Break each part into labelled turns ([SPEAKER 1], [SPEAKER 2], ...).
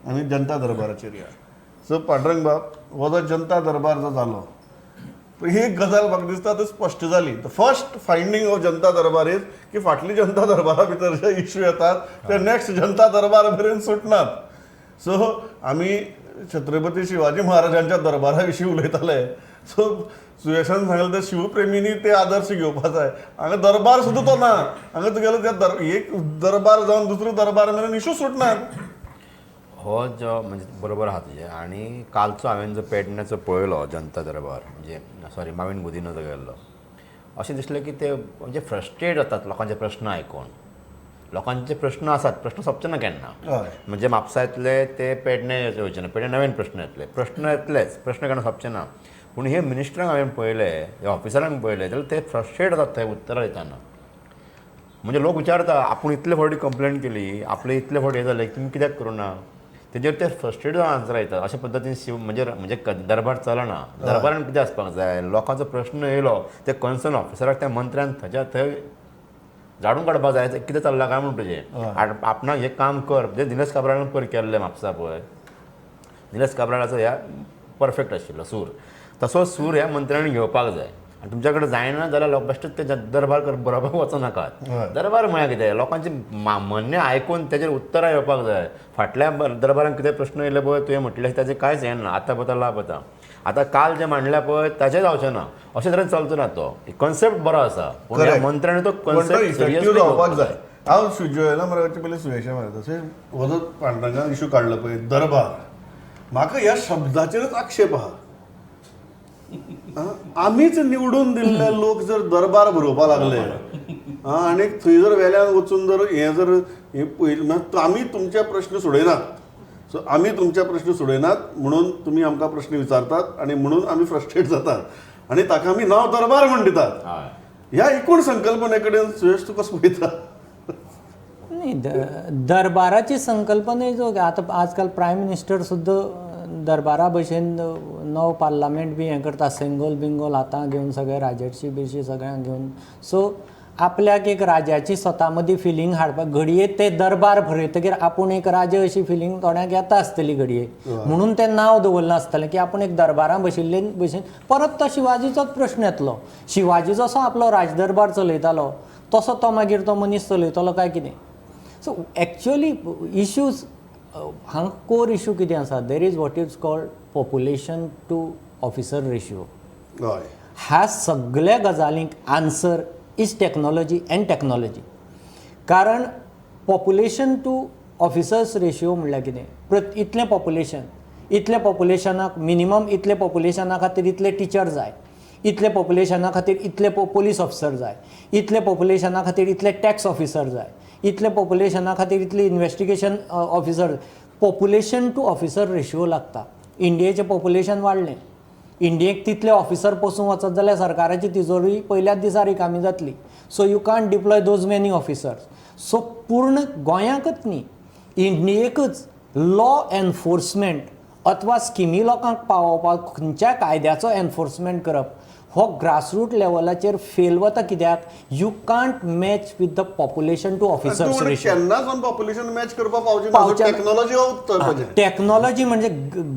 [SPEAKER 1] आनी जनता दरबाराचेर या. सो पांडुरंग बाब, हो जो जनता दरबार जो जालो, ही एक गजाल म्हाका दिसता ती स्पश्ट जाली. The first finding of Janata Darbar is की फाटली जनता दरबारा भितर जे इश्यू येतात ते नेक्स्ट जनता दरबार मेरेन सुटनात. सो आमी छत्रपती शिवाजी महाराजांच्या दरबारा विशीं उलयताले. सो सुयशान सांगलें, ते शिवप्रेमींनी ते आदर्श घेवपा जाय. हांगा दरबार सुद्दां तो ना. हांगा तुगेलो त्या दर एक दरबार जावन दुसरो दरबार मेरेन इशू सुटनात.
[SPEAKER 2] हो जो म्हणजे बरोबर आहा तुजें. आनी कालचो हांवें जो पेडण्याचो पळयलो जनता दरबार, म्हणजे सॉरी, माविन गुदिन्हो जो गेल्लो, अशें दिसलें की ते म्हणजे फ्रस्ट्रेट जातात लोकांचे प्रश्न आयकून. लोकांचे प्रश्न आसात, प्रश्न सोंपचे ना केन्ना. म्हणजे म्हापसा येतले ते पेडणे येवचे ना, पेडणे नवीन प्रश्न येतले, प्रश्न येतलेच, प्रश्न केन्ना सोंपचे ना. पूण हे मिनिस्टरांक हांवें पळयले, हे ऑफिसरांक पळयले जाल्यार ते फ्रस्ट्रेट जातात थंय उत्तरां दितना. म्हणजे लोक विचारता, आपूण इतले फावटी कंप्लेन केली, आपले इतले फावटी हें जालें, तुमी कित्याक करूं ना? तेजेर ते फ्रस्ट्रेट जावन आन्सर येतात. अशा पद्दतीन शिव म्हणजे म्हणजे दरबार चलना. दरबारान कितें आसपाक जाय, लोकांचो प्रश्न येयलो ते कन्सर्न ऑफिसराक, त्या मंत्र्यान थंयच्या थंय जाडून काडपाक जाय, कितें चल्लां काय म्हूण तुजें, आपणाक हें काम कर. जे निलेश काब्रालान पयर केल्लें म्हापसा पळय, निलेश काब्रालाचो ह्या परफेक्ट आशिल्लो सूर, तसोच सूर ह्या मंत्र्यांनी घेवपाक जाय. आनी तुमच्या कडेन जायना जाल्यार लोक बेश्टेच ते दरबार बरोवपाक वचो नाकात. दरबार म्हळ्यार कितें, लोकांचें म्हणणें आयकून तेजेर उत्तरां येवपाक जाय. फाटल्या दरबारान कितें प्रश्न येयले पळय, तुवें म्हटलें ताजें कांयच हें ना. आतां पळयता लापता, आतां काल जें मांडलें पळय ताचें जावचें ना. अशे तरेन चलचो ना. तो कन्सेप्ट बरो आसा, पूण ह्या मंत्र्यांनी तो
[SPEAKER 1] पण तो
[SPEAKER 2] कन्सेप्ट
[SPEAKER 1] इफेक्टीव
[SPEAKER 2] सिरियसली
[SPEAKER 1] जावपाक जाय. हांव सुजयला मरे पयलीं सुयेशा मरे, तशें हो जो पांडुरंगान इशू काडलो पळय दरबार, म्हाका ह्या शब्दाचेरच आक्षेप आहा. आमीच निवडून दिल्ले लोक जर दरबार बरोवपा लागले आनी थंय जर वेल्यान वचून जर हें जर हें पळयलें, आमी तुमचे प्रश्न सोडयनात, सो आमी तुमचे प्रश्न सोडयनात म्हणून तुमी आमकां प्रश्न विचारतात आनी म्हणून आमी फ्रस्ट्रेट जातात आनी ताका आमी नांव दरबार म्हण दितात. ह्या एकूण संकल्पने कडेन सुयेश तूं कसो पळयता?
[SPEAKER 3] नाही, दरबाराची संकल्पना जो आतां आजकाल प्रायम मिनिस्टर सुद्दां दरबारा भशेन नवो पार्लामेंट बी हें करता, सेंगोल बिंगोल हातां घेवन सगळे राजर्शी बिर्शी सगळ्यांक घेवन. सो आपल्याक एक राजाची स्वता मदीं फिलींग हाडपाक घडये ते दरबार भरयतकीर आपूण एक राजा अशी फिलींग थोड्यांक येता आसतली घडये, म्हणून तें नांव दवरलां आसतलें की आपूण एक दरबारां बशिल्ले भशेन. परत तो शिवाजीचोच प्रश्न येतलो, शिवाजी जसो आपलो राजदरबार चलयतालो तसो तो मागीर तो मनीस चलयतलो काय कितें. सो एक्चुअली इश्यूज हांगा कोर इशू कितें आसा, there is what is called population to officer ratio. ह्या सगल्या गजालींक answer is technology and technology. कारण पॉप्युलेशन टू ऑफिसर्स रेशियो म्हणल्यार कितें, इतलें पॉप्युलेशन, इतल्या पॉप्युलेशनाक मिनिमम इतले पॉप्युलेशना खातीर इतले टिचर जाय, इतले पॉप्युलेशना खातीर इतले पोलीस ऑफिसर जाय, इतले पॉप्युलेशना खातीर इतले टॅक्स ऑफिसर जाय, इतले पॉप्युलेशना खातीर इतले investigation officer. Population to officer ratio लागता. इंडियेचें पॉप्युलेशन वाडलें, इंडियेक तितले ऑफिसर पोसूंक वचत जाल्यार सरकाराची तिजोरी पयल्याच दिसा रिकामी जातली. So you can't deploy those many officers. So पूर्ण गोंयांकच न्ही, इंडियेकच लॉ एनफोर्समेंट अथवा स्किमी लोकांक पावोवपाक खंयच्या कायद्याचो एनफोर्समेंट करप हो ग्रासरूट लेवलाचेर फेल वता. कित्याक you can't match with the population to officers ratio.
[SPEAKER 1] केन्नाच पॉप्युलेशन मॅच करपाक पावचे ना.
[SPEAKER 3] पावचे ना.
[SPEAKER 1] टेक्नॉलॉजी हो उत्तर पाहिजे.
[SPEAKER 3] टॅक्नॉलॉजी म्हणजे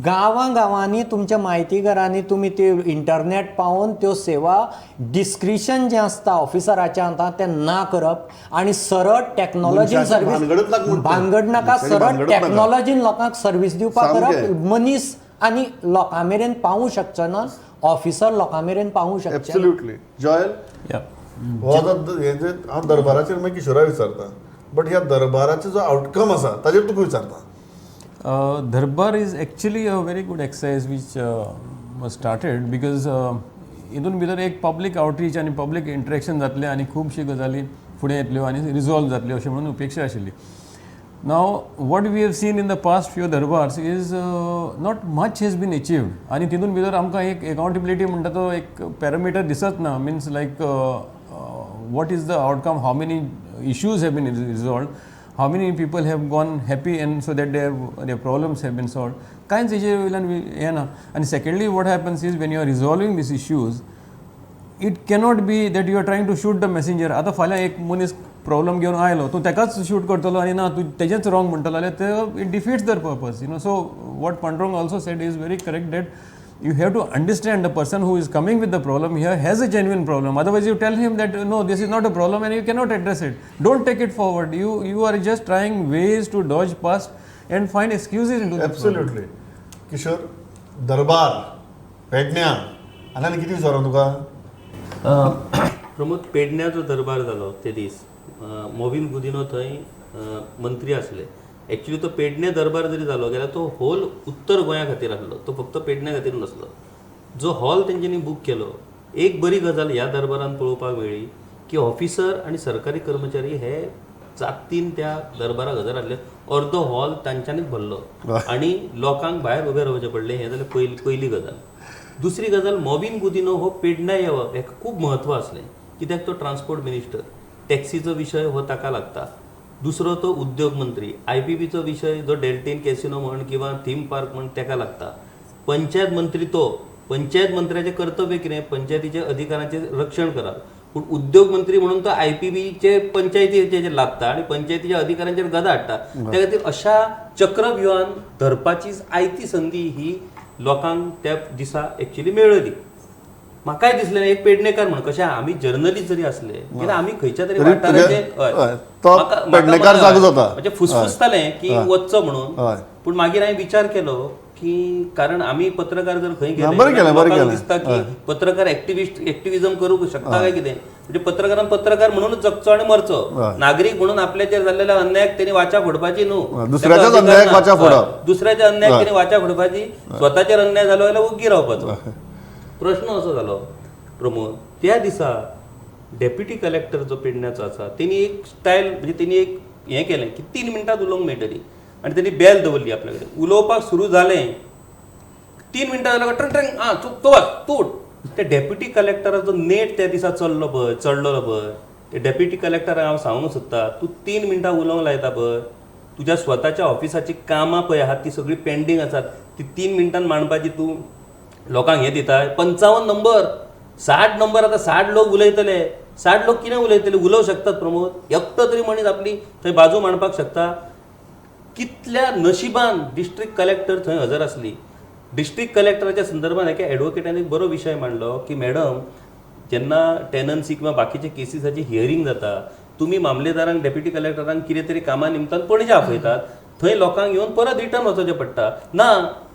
[SPEAKER 3] गांवां गांवांनी तुमच्या म्हायती घरांनी तुमी त्यो इंटरनेट पावोवन त्यो सेवा डिस्क्रिशन जें आसता ऑफिसराच्या हातांत तें ना करप आनी सरळ टॅक्नॉलॉजीन
[SPEAKER 1] मनशाची
[SPEAKER 3] सर्वीस
[SPEAKER 1] भानगडच नाका म्हणटा.
[SPEAKER 3] भानगड नाका,
[SPEAKER 1] मनशाची
[SPEAKER 3] सरळ
[SPEAKER 1] भानगडच नाका.
[SPEAKER 3] टॅक्नॉलॉजीन लोकांक सर्वीस दिवपाक करप. मनीस आनी लोकां मेरेन पावूंक शकचो ना, ऑफिसर लोकां मेरेन पावूंक शकचे ना.
[SPEAKER 1] एब्सोल्युटली. जॉयल, हो जो हे जे हांव दरबाराचेर मागीर किशोरा विचारता, बट ह्या दरबाराचो जो आउटकम आसा ताजेर तुका विचारता.
[SPEAKER 4] Darbar is actually a very good exercise which was started because हितून भितर एक पब्लीक आउटरीच आनी पब्लीक इंटरेक्शन जातलें आनी खुबश्यो गजाली फुडें येतल्यो आनी रिजॉल्व जातल्यो अशें म्हणून अपेक्षा आशिल्ली. Now, what we have seen in the past few darbars is not much has been achieved. आनी तितून भितर आमकां एक अकाउंटेबिलिटी म्हणटा तो एक पॅरामिटर दिसत ना. Means like, what is the outcome, how many issues have been resolved, how many people have gone happy and so that their problems have been solved. कांयच हेजे वयल्यान हें ना. आनी secondly, what happens is, when you are resolving these issues, it cannot be that you are trying to shoot the messenger. आतां फाल्यां एक मनीस प्रॉब्लम घेवन आयलो तूं तेकाच शूट करतलो आनी ना तूं तेजेंच रॉंग म्हणटलो जाल्यार ते it defeats their purpose, you know. So what Pandurang also said is very correct, that you have to understand the person who is coming with the problem here has a genuine problem. Otherwise you tell him that no, this is not a problem and you cannot address it. Don't take it forward. You are just trying ways to dodge past and find excuses into the problem.
[SPEAKER 1] Absolutely. Kishore, दरबार पेडण्या आनी कितें विचारूं तुका?
[SPEAKER 5] प्रमोद, पेडण्या जो दरबार जालो ते दीस मोविन गुदिनो थंय मंत्री आसले. एक्चुली तो पेडणे दरबार जरी जालो जाल्यार तो होल उत्तर गोंया खातीर आसलो, तो फक्त पेडण्या खातीर नासलो. जो हॉल तेंच्यांनी बूक केलो, एक बरी गजाल ह्या दरबारान पळोवपाक मेळ्ळी की ऑफिसर आनी सरकारी कर्मचारी हे जातीन त्या दरबाराक हजर आसले. अर्दो हॉल तांच्यांनीच भरलो आनी लोकांक भायर उबे रावचें पडलें. हें जालें पयली गजाल. दुसरी गजाल, मोविन गुदिनो हो पेडण्या येवप हेका खूब म्हत्व आसलें, कित्याक तो ट्रान्सपोर्ट मिनिस्टर, टॅक्सीचो विशय हो ताका लागता. दुसरो तो उद्योग मंत्री, IPBचो विशय जो डेल्टीन कॅसिनो म्हण किंवा थीम पार्क म्हण ताका लागता. पंचायत मंत्री, तो पंचायत मंत्र्याचें कर्तव्य कितें, पंचायतीच्या अधिकारांचें रक्षण करप. पूण उद्योग मंत्री म्हणून तो IPBचे पंचायतीचेर लागता आनी पंचायतीच्या अधिकारांचेर गदा हाडटा. त्या खातीर अशा चक्रव्युहान धरपाची आयती संदी ही लोकांक त्या दिसा एक्चुली मेळ्ळी. म्हाकाय दिसलें एक पेडणेकार म्हणून, कशें आमी जर्नलिस्ट जरी असले जाल्यार आमी खंयच्या तरी वाठाराचे
[SPEAKER 1] पेडणेकार जागो जाता,
[SPEAKER 5] म्हणजे फुसफुसतालें की वचचो म्हणून. पूण मागीर हांवें विचार केलो की कारण आमी पत्रकार जर खंय गेले दिसता की पत्रकार एक्टिविजम करूंक शकता काय कितें, म्हणजे पत्रकारान पत्रकार म्हणूनच जगचो आनी मरचो, नागरीक म्हणून आपल्याचेर जाल्लेल्या अन्यायाक तेणी वाचा फोडपाची न्हू,
[SPEAKER 1] दुसऱ्याच्याच अन्यायाक वाचा फोडप,
[SPEAKER 5] दुसऱ्याच्या अन्यायाक तेणी वाचा फोडपाची, स्वताचेर अन्याय जालो जाल्यार ओग्गी रावपाचो. प्रश्न असो जालो प्रमोद, त्या दिसा डेप्युटी कलेक्टर जो पेडण्याचो आसा तेणी एक स्टायल, म्हणजे तेणी एक हें केलें की 3 मिनटां उलोवंक मेळटली आनी तेणी बेल दवरली आपल्या कडेन. उलोवपाक सुरू जालें, 3 मिनटां जाल्यार ट्रंग ट्रंग आं तो वाच तूट. त्या डेप्युटी कलेक्टराचो नेट त्या दिसा चल्लो पळय, चडलो पळय. ते डेप्युटी कलेक्टराक हांव सांगूंक सोदता, तूं 3 मिनटां उलोवंक लायता पळय, तुज्या स्वताच्या ऑफिसाची कामां पळय आहात ती सगळीं पेंडींग आसात, ती 3 मिनटान मांडपाची तूं लोकांक हें दिता. 55 नंबर 60 नंबर, आतां 60 लोक उलयतले, 60 लोक कितें उलयतले, उलोवंक शकतात प्रमोद? एकटो तरी मनीस आपली थंय बाजू मांडपाक शकता? कितल्या नशिबान डिस्ट्रिक्ट कलेक्टर थंय हजर आसली. डिस्ट्रिक्ट कलेक्टराच्या संदर्भात एका एडवोकेटान एक बरो विशय मांडलो की मॅडम, जेन्ना टेनन्सी किंवा बाकीचे केसीसाची हियरींग जाता, तुमी मामलेदारांक डेप्युटी कलेक्टरांक कितें तरी कामा निमतान पणजे आपयतात, थंय लोकांक येवन परत रिटर्न वचोवचें पडटा. ना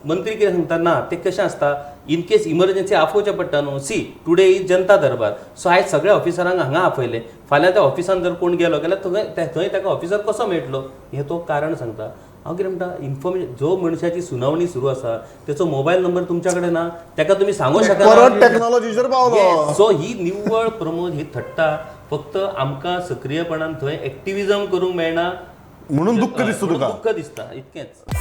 [SPEAKER 5] मंत्री कितें सांगता, ना तें कशें आसता, इन केस इमर्जन्सी आपोवचें पडटा न्हू. See today is Janata Darbar, so आयज सगळ्या ऑफिसरांक हांगा आपयले, फाल्यां त्या ऑफिसान जर कोण गेलो जाल्यार थंय ताका ऑफिसर कसो मेळटलो हें तो कारण सांगता. हांव कितें म्हणटा, इन्फॉर्मेशन जो मनशाची सुनावणी सुरू आसा तेचो मोबायल नंबर तुमच्या कडेन ना, ताका तुमी सांगूंक शकना.
[SPEAKER 1] टॅक्नॉलॉजीचेर पावलो.
[SPEAKER 5] सो ही निव्वळ प्रमोद ही थट्टा, फक्त आमकां सक्रियपणान थंय एक्टिविजम करूंक मेळना
[SPEAKER 1] म्हणून दुःख दिसता तुका,
[SPEAKER 5] दुःख दिसता इतकेंच.